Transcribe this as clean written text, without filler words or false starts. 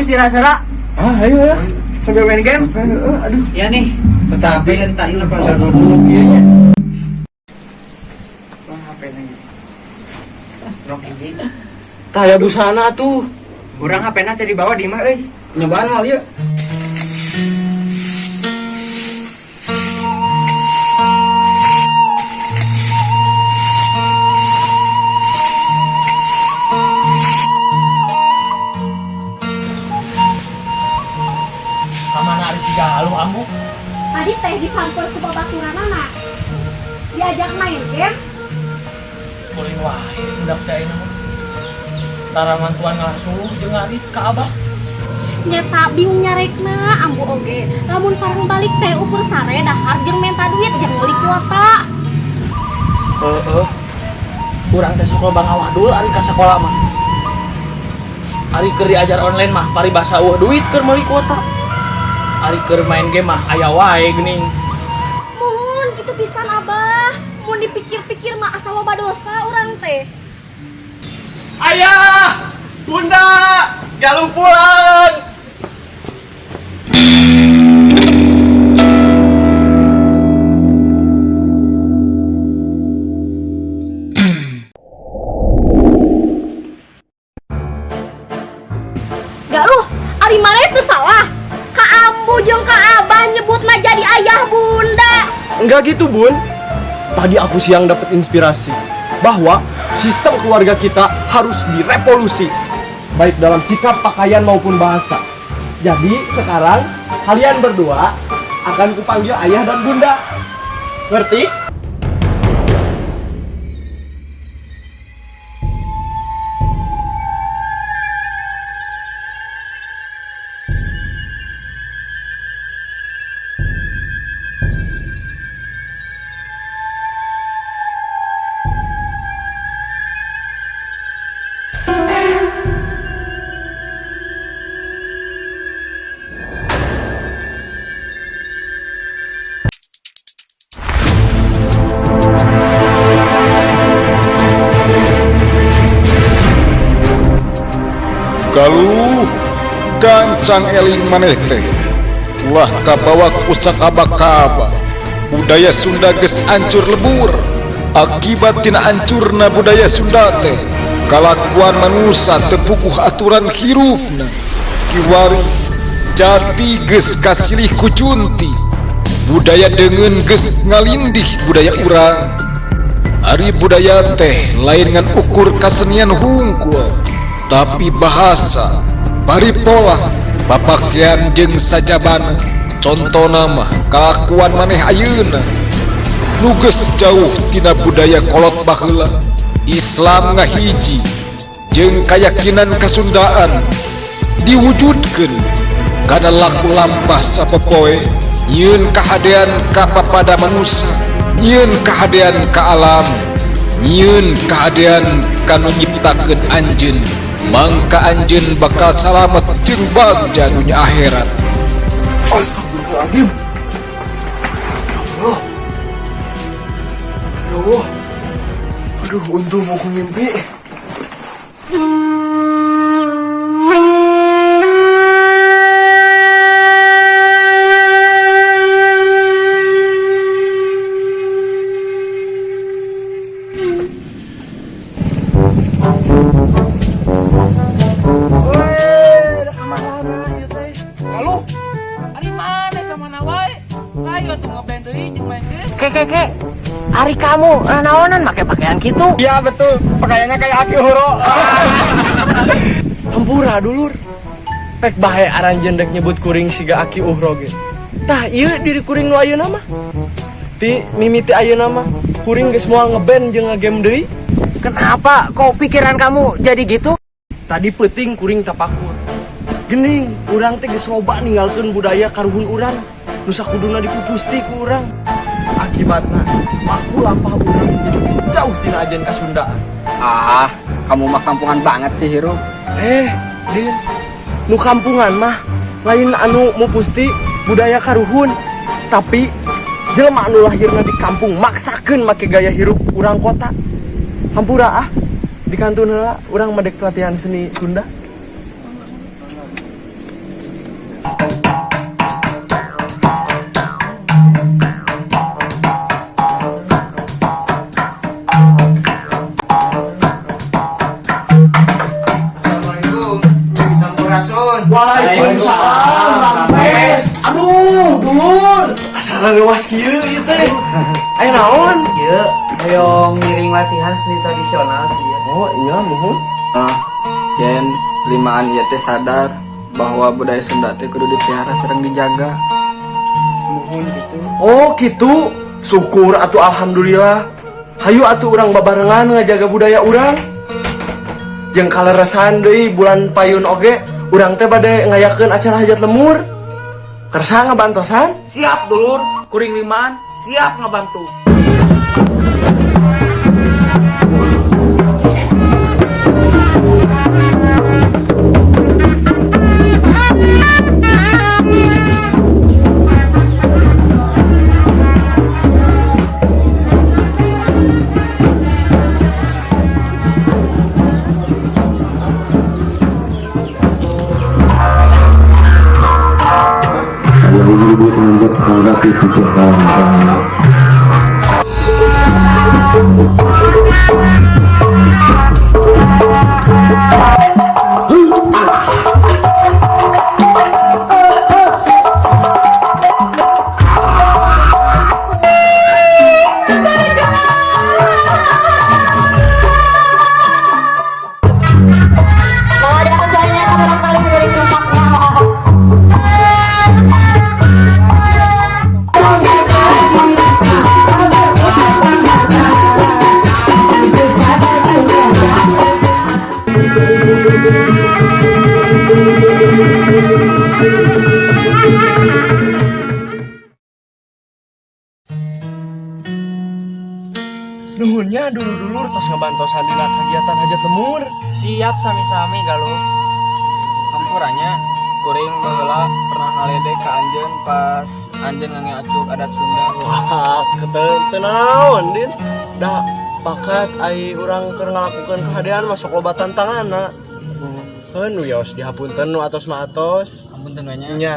Istirahat heula. Ah, ayo ya. Sambil main game. Aduh. Ya nih. Capek. Dari tadi lepas. Kieu nya. Wah, HP lagi. Rok hiji. Tah ya busana tuh. Urang HP-na teh dibawa di imah euy. Nyobaan mal ieu. Kamana ari si Galuh, Ambu? Tadi teh disamper ku babaturanana. Diajak main game. Kuring wae budak teh ayeuna mah. Tara mantuan ngasuluh jeung arit ka Abah. Nyeta bingung nyarekna Ambu oge. Lamun parang balik teh ukur sare dahar jeung menta duit jeung meuli kuota. Heeh. Urang teh sok loba ngawadul ari ka sakola mah. Ari keur diajar online mah paribasa eueuh duit keur meuli kuota. Ari keur main game mah aya wae geuning. Muhun kitu pisan, Abah. Mun dipikir-pikir mah asa loba dosa urang teh. Ayah, Bunda, Galuh pulang. Galuh, ari maneh teu salah. Ka Ambu jeung ka Abah nyebutna jadi ayah bunda. Enggak gitu, Bun. Tadi aku siang dapat inspirasi bahwa sistem keluarga kita harus direvolusi, baik dalam sikap, pakaian maupun bahasa. Jadi sekarang kalian berdua akan kupanggil ayah dan bunda. Ngerti? Galuh, gancang eling maneh teh, ulah kabawa ku sakaba-kaba. Budaya Sunda geus ancur lebur. Akibat tina ancurna budaya Sunda teh, kalakuan manusa teu puguh aturan hirupna. Kiwari jati geus kasilih ku junti, budaya deungeun geus ngalindih budaya urang. Ari budaya teh lain ngan ukur kasenian hungkul, tapi bahasa, paripola, papakean jeung sajabana. Contona mah kalakuan maneh ayeuna nu geus jauh tina budaya kolot baheula. Islam ngahiji jeung kayakinan kasundaan diwujudkeun kana laku lampah sapopoe, nyieun kahadean ka papada manusa, nyieun kahadean ka alam, nyieun kahadean ka nu nyiptakeun anjeun, mangka anjeun bakal salamet jeung bagja dunya akhirat. Astagfirullahaladzim. Ya Allah. Ya Allah. Aduh, untung aku mimpi. Galuh, ari maneh ka mana wae? Ayo tuh ngeband deui jeung main game. Ke ke ke. Ari kamu naonan make pakaian kitu? Iya betul, pakaiannya kayak Aki Huro. Hampura dulur. Pek bae aranjeun dek nyebut kuring siga Aki Uhro ge. Tah ieu diri kuring nu ayeuna mah. Ti mimiti ayeuna mah kuring geus moal ngeband jeung ngegame deui. Kenapa kok pikiran kamu jadi gitu? Tadi peuting kuring tapakur. Gening, urang teh geus loba ninggalkeun budaya karuhun urang. Nu sakuduna dipupusti ku urang. Akibatna, aku lampah urang jadi geus jauh tina ajen kasundaan. Ah, kamu mah kampungan banget sih, Hirup. Eh, Din, nu kampungan mah lain anu mupusti budaya karuhun, tapi jelema anu lahirna di kampung maksakeun make gaya hirup urang kota. Hampura ah, di kantun heula urang mah dek latihan seni Sunda. Sarareuwas kieu ieu teh. Aya naon? Ieu hoyong ngiring latihan seni tradisional kieu. Oh, iya muhun. Ah, yen limaan ieu teh sadar bahwa budaya Sunda teh kudu dipelihara sareng dijaga. Muhun gitu. Oh, gitu. Syukur atuh alhamdulillah. Hayu atuh urang babarengan ngajaga budaya urang. Jeung kaleresan deui bulan payun oge urang teh bade ngayakeun acara hajat lemur. Kersa ngabantosan? Siap dulur, kuring limaan, siap ngabantu. Ayah ibu nganggap tanggapi pikir kawan. Kalau di atas banyak barangkali menjadi tumpaknya. Nuhun nya dulur-dulur tos ngabantosan dina kegiatan hajat lemur. Siap sami-sami Galuh. Hampura nya kuring baheula pernah ngaledek ka anjeun pas anjeun ngange acuk adat Sunda. Wah, teu naon, Din. Da bakat ai urang keur ngalakukeun kahadean masuk loba tantanganna. Heuh, nu yos dihapunten nu atos mah atos. Ampun we nya. Nya.